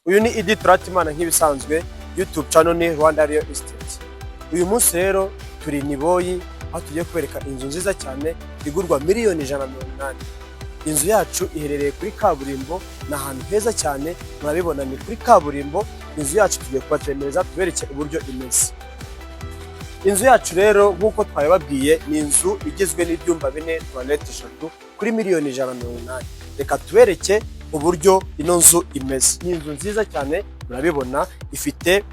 Uyu ni Idi Turatimana nk'ibisanzwe, YouTube channel ni Rwanda Real Estate. Uyu munsi rero turi Niboyi, aho tugiye kwereka inzu nziza cyane igurwa miliyoni 180. Inzu yacu iherereye kuri kaburimbo, ni ahantu heza cyane, murabibona ni kuri kaburimbo. Inzu yacu tugiye kubatembereza, tubereke uburyo imeze. Inzu yacu rero, nk'uko twabibabwiye, ni inzu igizwe n'ibyumba bine, toilette eshatu, kuri miliyoni 180. Reka tubereke uburyo ino nzu imeze. Ni inzu nziza cyane, murabibona ifite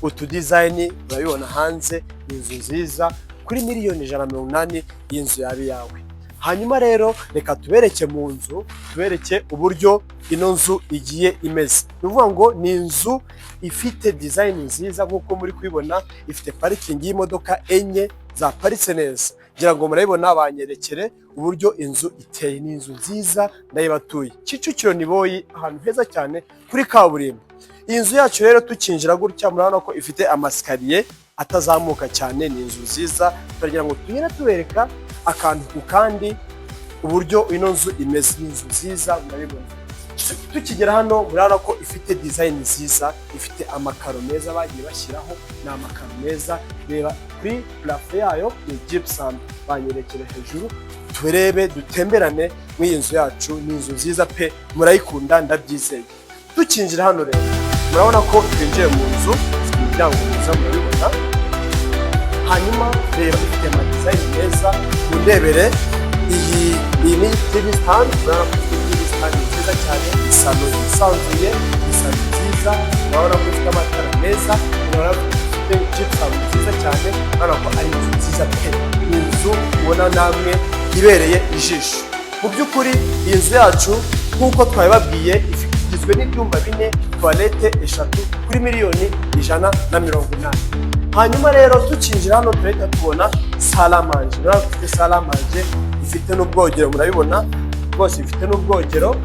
utudesign, murabibona hanze. Ni inzu nziza kuri miliyoni 180, iyi nzu yaba iyawe. Hanyuma rero reka tubereke mu nzu, tubereke uburyo ino nzu igiye imeze. Ni ukuvuga ngo ni inzu ifite design nziza nk'uko muri kubibona, ifite parikingi y'imodoka enye zaparitse neza. Ngira ngo murabibona, banyerekere uburyo inzu iteye. Ni inzu nziza, ndayibatuye. Kicukiro Niboyi, ahantu heza cyane kuri kaburimbo. Iyi nzu yacu rero, tukinjira gutya murabona ko ifite amaescalier atazamuka cyane. Ni inzu nziza, turagira ngo tugende tubereka akantu ku kandi uburyo ino nzu imeze. Ni inzu nziza, murabibona. Tukigera hano murabona ko ifite design nziza, ifite amakaro meza bagiye bashyiraho, ni amakaro meza. Reba kuri plafond yayo ni gypsum. Banyerekere hejuru turebe, dutemberane muri iyi nzu yacu. Ni inzu nziza pe, murayikunda ndabyizeye. Tukinjira hano rero murabona ko twinjiye mu nzu ifite umuryango mwiza, murabibona. Hanyuma reba, ifite amadesign meza, mundebere. Iyi ni TV stand, murabona ko ifite TV stand nziza cyane. Isalo yisanzuye, isalo nziza, murabona ko ifite amatara meza, murabona ko ifite gypsum nziza cyane, murabona ko ari inzu nziza pe. Ni inzu ubona namwe ibereye ijisho. Mu by'ukuri iyi nzu yacu, nk'uko twabibabwiye, igizwe n'ibyumba bine, toilette eshatu, kuri miliyoni 180. Hanyuma rero tukinjira hano turahita tubona salle à manger. Murabona ko ifite salle à manger, ifite n'ubwogero, murabibona rwose ifite n'ubwogero.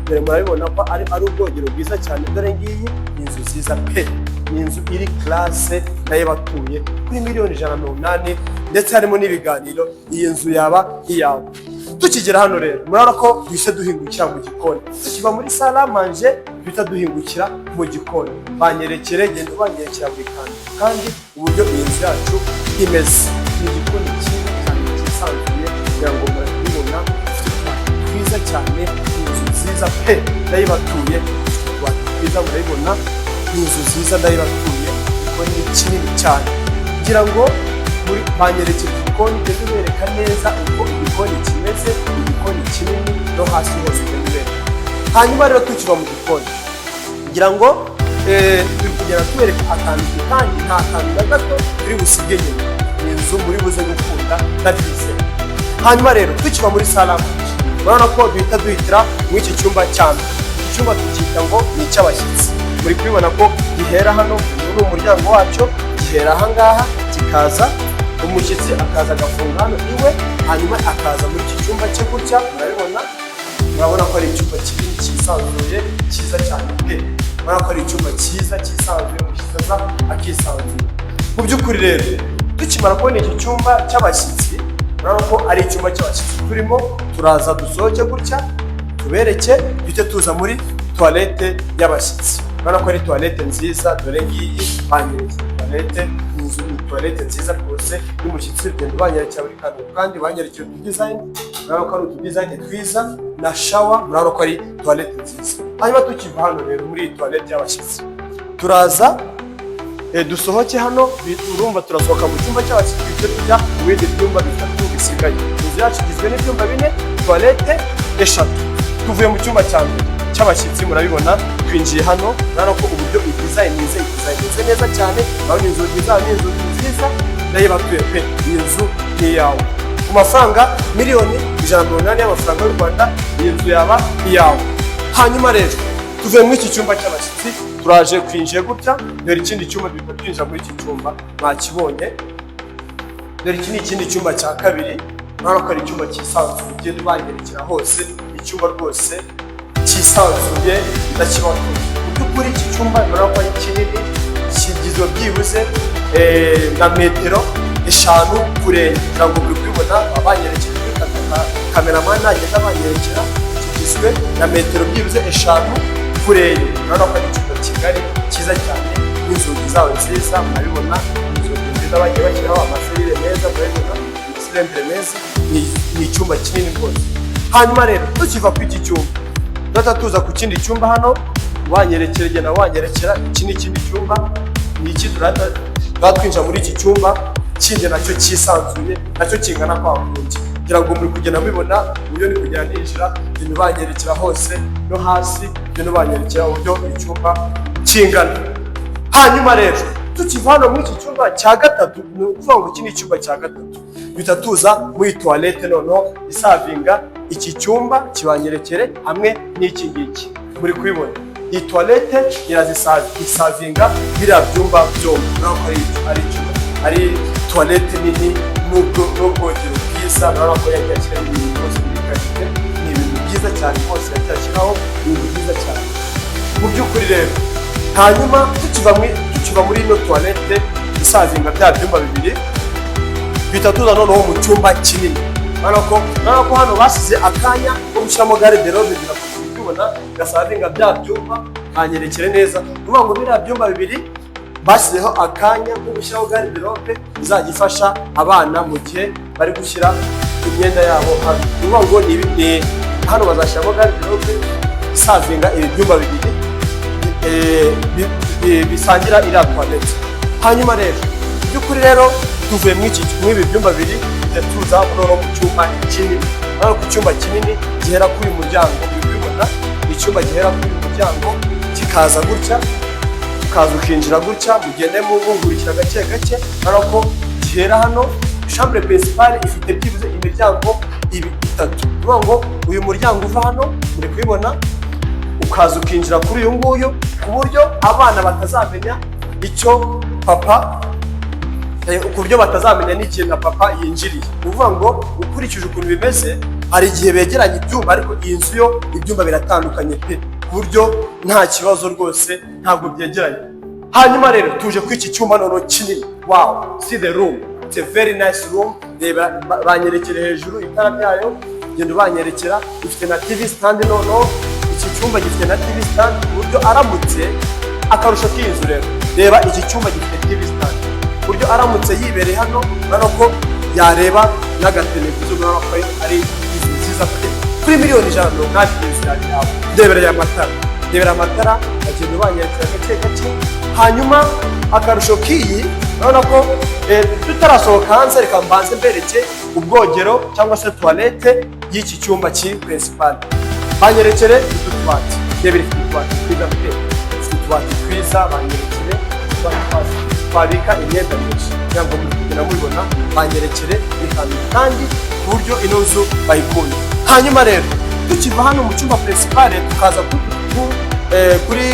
Dore murabibona ko ari ubwogero bwiza cyane. Dore ngiyi ni inzu nziza pe, ni inzu iri classe, ndayibatuye kuri miliyoni 180, ndetse harimo n'ibiganiro. Iyi nzu yaba iyawe. Tukigera hano rero murabona ko duhise duhingukira mu gikoni. Tukiva muri salle à manger duhita duhingukira mu gikoni. Banyerekere, genda banyerekera buri kantu kandi uburyo iyi nzu yacu imeze. Ni igikoni cyiza cyane cyisanzuye, kugira ngo murabibona, ifite utubati twiza cyane. Ni inzu nziza pe, ndayibatuye. Ifite utubati twiza, murabibona, ni inzu nziza, ndayibatuye. Igikoni ni kinini cyane, kugira ngo muri banyerekera igikoni, ugende ubereka neza uko igikoni kimeze. Igikoni kinini, no hasi hose ugenda ubereka. Hanyuma rero tukiva mu gikoni, ngira ngo turi kugenda tubereka akantu ku kandi, nta kantu na gato turi busige inyuma. Ni inzu muri buze gukunda, ndabyizeye. Hanyuma rero tukiva muri salle à manger, murabona ko duhita duhitira muri iki cyumba cya mbere. Iki cyumba tucyita ngo ni icy'abashyitsi. Muri kubibona ko gihera hano, uyu ni umuryango wacyo, gihera aha ngaha kikaza, umushyitsi akaza agafunga hano iwe, hanyuma akaza muri iki cyumba cye gutya. Murabibona, murabona ko ari icyumba kinini cyisanzuye, cyiza cyane pe. Murabona ko ari icyumba cyiza cyisanzuye, umushyitsi aza akisanzura. Mu by'ukuri rero tukimara kubona iki cyumba cy'abashyitsi, murabona ko ari icyumba cy'abashyitsi turimo, turaza dusohoke gutya tubereke, duhite tuza muri toilette y'abashyitsi. Urabona ko ari toilette nziza, dore ngiyi, banyeretse toilette. Inzu ni toilette nziza rwose y'umushyitsi. Ugenda ubanyerekera buri kantu kandi, banyerekera utudesign, urabona ko ari utudesign twiza na shower, murabona ko ari toilette nziza. Hanyuma tukiva hano rero muri iyi toilette y'abashyitsi, turaza dusohoke hano. Urumva turasohoka mu cyumba cy'abashyitsi, duhite tujya mu bindi byumba bitatu bisigaye. Inzu yacu igizwe n'ibyumba bine, toilette eshatu. Tuvuye mu cyumba cya mbere cy'abashyitsi, murabibona twinjiye hano, urabona ko uburyo idesigninze, idesigninze neza cyane. Urabona inzugi zayo ni inzugi nziza. Ndayibatuye pe, iyi nzu ni iyawe ku mafaranga miliyoni 180 y'amafaranga y'u Rwanda, iyi nzu yaba iyawe. Hanyuma rero tuvuye muri iki cyumba cy'abashyitsi, turaje twinjiye gutya, dore ikindi cyumba, duhita twinjira muri iki cyumba, mwakibonye. Dore iki ni ikindi cyumba cya kabiri, urabona ko ari icyumba cyisanzuye, ugenda ubanyerekera hose, icyumba rwose cyisanzuye, ndakibatuye. Mu by'ukuri iki cyumba urabona ko ari kinini, kigizwe byibuze na metero 5 kurenga. Kugira ngo muri kubibona, banyerekera kuri cameraman agenda abanyerekera, kigizwe na metero byibuze 5 kuri enye. Full. Urabona ko ari icyumba kigari cyiza cyane, n'inzugi zawe nziza, murabibona, inzugi nziza bagiye bashyiraho, amaserire meza, murabibona amaserire meza. Ni icyumba kinini rwose. Hanyuma rero tukiva kuri iki cyumba, duhita tuza ku kindi cyumba hano. Wanyerekera, genda wanyerekera. Iki ni ikindi cyumba, ni iki? Turahita tuba twinjira muri iki cyumba kindi nacyo cyisanzuye, nacyo kingana kwa kundi. Kugira ngo muri kugenda mubibona uburyo ni kugenda ninjira, ibintu banyerekera hose no hasi, ibintu banyerekera uburyo icyumba kingana. Hanyuma rero tukiva hano muri iki cyumba cya gatatu, ni ukuvuga ngo iki ni icyumba cya gatatu, duhita tuza muri toilette noneho iservinga iki cyumba kibanyerekere hamwe n'iki ngiki. Muri kubibona, iyi toilette iraziservinga biriya byumba byombi. Urabona ko ari icyumba, ari toilette nini n'ubwogero bwiza. Urabona ko yagiye ashyiraho ibintu byose muri qualité. Ni ibintu byiza cyane rwose, yagiye ashyiraho ibintu byiza cyane mu by'ukuri rero. Hanyuma tukiva muri ino toilette iservinga bya byumba bibiri, duhita tuza noneho mu cyumba kinini. Urabona ko hano basize akanya ko gushyiramo garde-robe, kubibona, gaservinga bya byumba. Kanyerekere neza. Ni ukuvuga ngo biriya byumba bibiri bashyizeho akanya ko gushyiraho garde-robe izajya ifasha abana mu gihe bari gushyira imyenda yabo hano. Ni ukuvuga ngo ni hano bazashyiramo garde-robe iservinga ibi byumba bibiri bisangira iriya toilette. Hanyuma rero mu by'ukuri rero tuvuye muri ibi byumba bibiri, tujya tuza noneho mu cyumba kinini. Urabona ko icyumba kinini gihera kuri uyu muryango. Uri kubibona, ni icyumba gihera kuri uyu muryango kikaza gutya, ukaza ukinjira gutya. Mugende mungurikira gake gake. Urabona ko gihera hano. Chambre principale ifite byibuze imiryango ibi itatu. Ni ukuvuga ngo uyu muryango uva hano, muri kubibona, ukaza ukinjira kuri uyu nguyu, ku buryo abana batazamenya icyo papa ku buryo batazamenya n'ikintu na papa yinjiriye. Ni ukuvuga ngo ukurikije ukuntu bimeze, hari igihe begeranya ibyumba, ariko iyi nzu yo ibyumba biratandukanye pe, ku buryo nta kibazo rwose, ntabwo byegeranye. Hanyuma rero tuje kuri iki cyumba noneho kinini. Wow, see the room, it's a very nice room. Reba, banyerekere hejuru itara ryayo, genda ubanyerekera. Ifite na TV stand. Noneho iki cyumba gifite na TV stand, ku buryo aramutse, akarusho k'iyi nzu rero, reba, iki cyumba gifite TV stand, ku buryo aramutse yibereye hano, urabona ko yareba n'agateleviziyo. Urabona ko ari inzu nziza pe. Kuri miliyoni 180 inzu yawe yawe. Ndebera aya matara, ndebera amatara, agenda ubanyerekera gake gake. Hanyuma akarusho k'iyi, urabona ko tutarasohoka hanze, reka mbanze mbereke ubwogero cyangwa se toilette y'iki cyumba kiri principal. Banyerekere utu tubati. Ndebera, ifite utubati twiza pe, ifite utubati twiza. Banyerekere utubati twabika imyenda myinshi, kugira ngo muri kugenda mubibona. Banyerekere bihamye kandi ku buryo ino nzu bayikunda. Hanyuma rero tukiva hano mu cyumba principal, tukaza kuri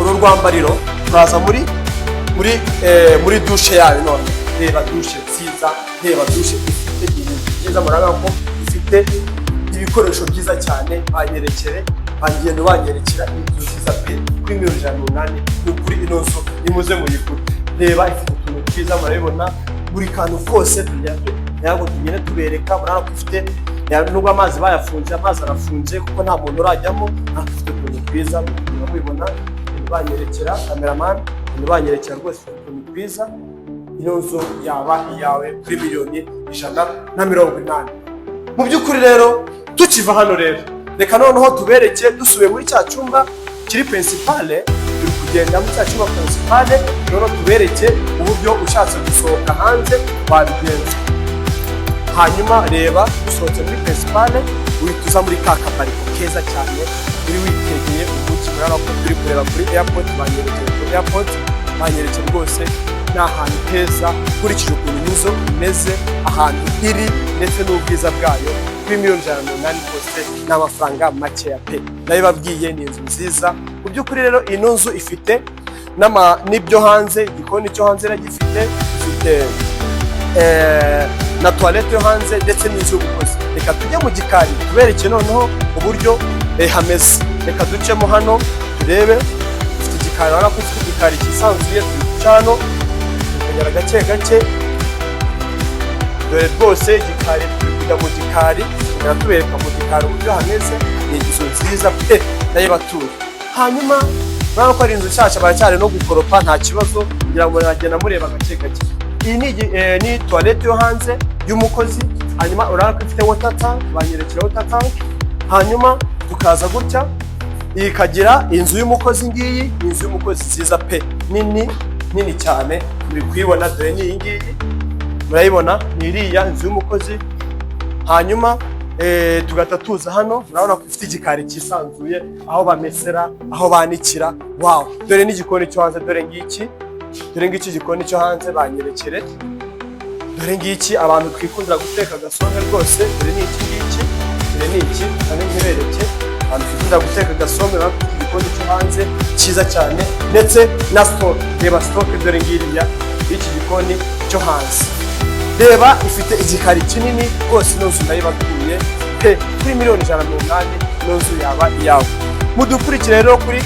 uru rwambariro, turaza muri douche yayo. None reba douche nziza, reba douche ifite ibintu byiza. Murabona ko ifite ibikoresho byiza cyane. Banyerekere, bagenda banyerekera inzu nziza pe. Kuri miliyoni 180, ni ukuri ino nzu nimuze muyigure. Reba, ifite utuntu twiza, murabibona buri kantu kose ntabwo tugenda tubereka. Murabona ko ifite nubwo amazi bayafunze, amazi arafunze kuko nta muntu urajyamo, ariko ifite utuntu twiza, mubibona. Banyerekera, cameraman, banyerekera rwose, ifite utuntu twiza. Ino nzu yaba iyawe kuri miliyoni 180. Mu by'ukuri rero tukiva hano rero, reka noneho tubereke dusubiye muri cya cyumba kiri principale. Turi kugenda muri cya cyumba principale, noneho tubereke uburyo ushatse gusohoka hanze wabigenza. Hanyuma reba, usohotse muri principale, uhita uza muri ka kabariko keza cyane, uri witegeye umujyi. Murabona ko turi kureba kuri airport. Banyerekeye kuri airport, banyerekeye rwose. Ni ahantu heza ukurikije ukuntu inzu imeze, ahantu iri ndetse n'ubwiza bwayo. Kuri miliyoni 180 rwose ni amafaranga makeya pe, nabibabwiye, ni inzu nziza mu by'ukuri. Rero ino nzu ifite n'ibyo hanze, igikoni cyo hanze iragifite, ifite na toilette yo hanze ndetse n'inzu y'ubukozi. Reka tujye mu gikari tubereke noneho uburyo hameze. Reka ducemo hano turebe. Ifite igikari, urabona ko ifite igikari cyisanzuye. Turi guca hano tukagera gake gake. Dore rwose igikari, turi kujya mu gikari, tugenda tubereka mu gikari uburyo hameze. Ni inzu nziza pe, ndayibatuye. Hanyuma urabona ko ari inzu nshyashya, baracyari no gukoropa, nta kibazo. Kugira ngo muragenda mureba gake gake. Iyi ni toilette yo hanze y'umukozi. Hanyuma urabona ko ifite water tank, banyerekera water tank. Hanyuma tukaza gutya, iyi ikagira inzu y'umukozi. Ngiyi ni inzu y'umukozi nziza pe, nini nini cyane, muri kuyibona. Dore ni iyi ngiyi, murayibona, ni iriya nzu y'umukozi. Hanyuma tugahita tuza hano, murabona ko ifite igikari cyisanzuye, aho bamesera, aho banikira. Wow! Dore n'igikoni cyo hanze, dore ngiki, dore ngiki igikoni cyo hanze, banyerekere. Dore ngiki, abantu twikundira guteka agasombe rwose, dore ni iki ngiki, dore ni iki, nane nkibereke. Abantu twikundira guteka agasombe, bafite igikoni cyo hanze cyiza cyane, ndetse na stock. Reba stock, dore ngiriya y'iki gikoni cyo hanze. Reba, ifite igikari kinini rwose. Ino nzu ndayibatuye pe, kuri miliyoni 180 ino nzu yaba iyawe. Mudukurikire rero kuri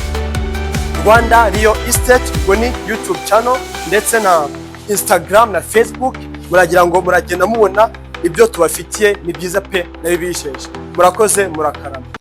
Rwanda Real Estate, ubwo ni YouTube channel ndetse na Instagram na Facebook. Muragira ngo muragenda mubona ibyo tubafitiye, ni byiza pe, nabibisheje. Murakoze, murakarama.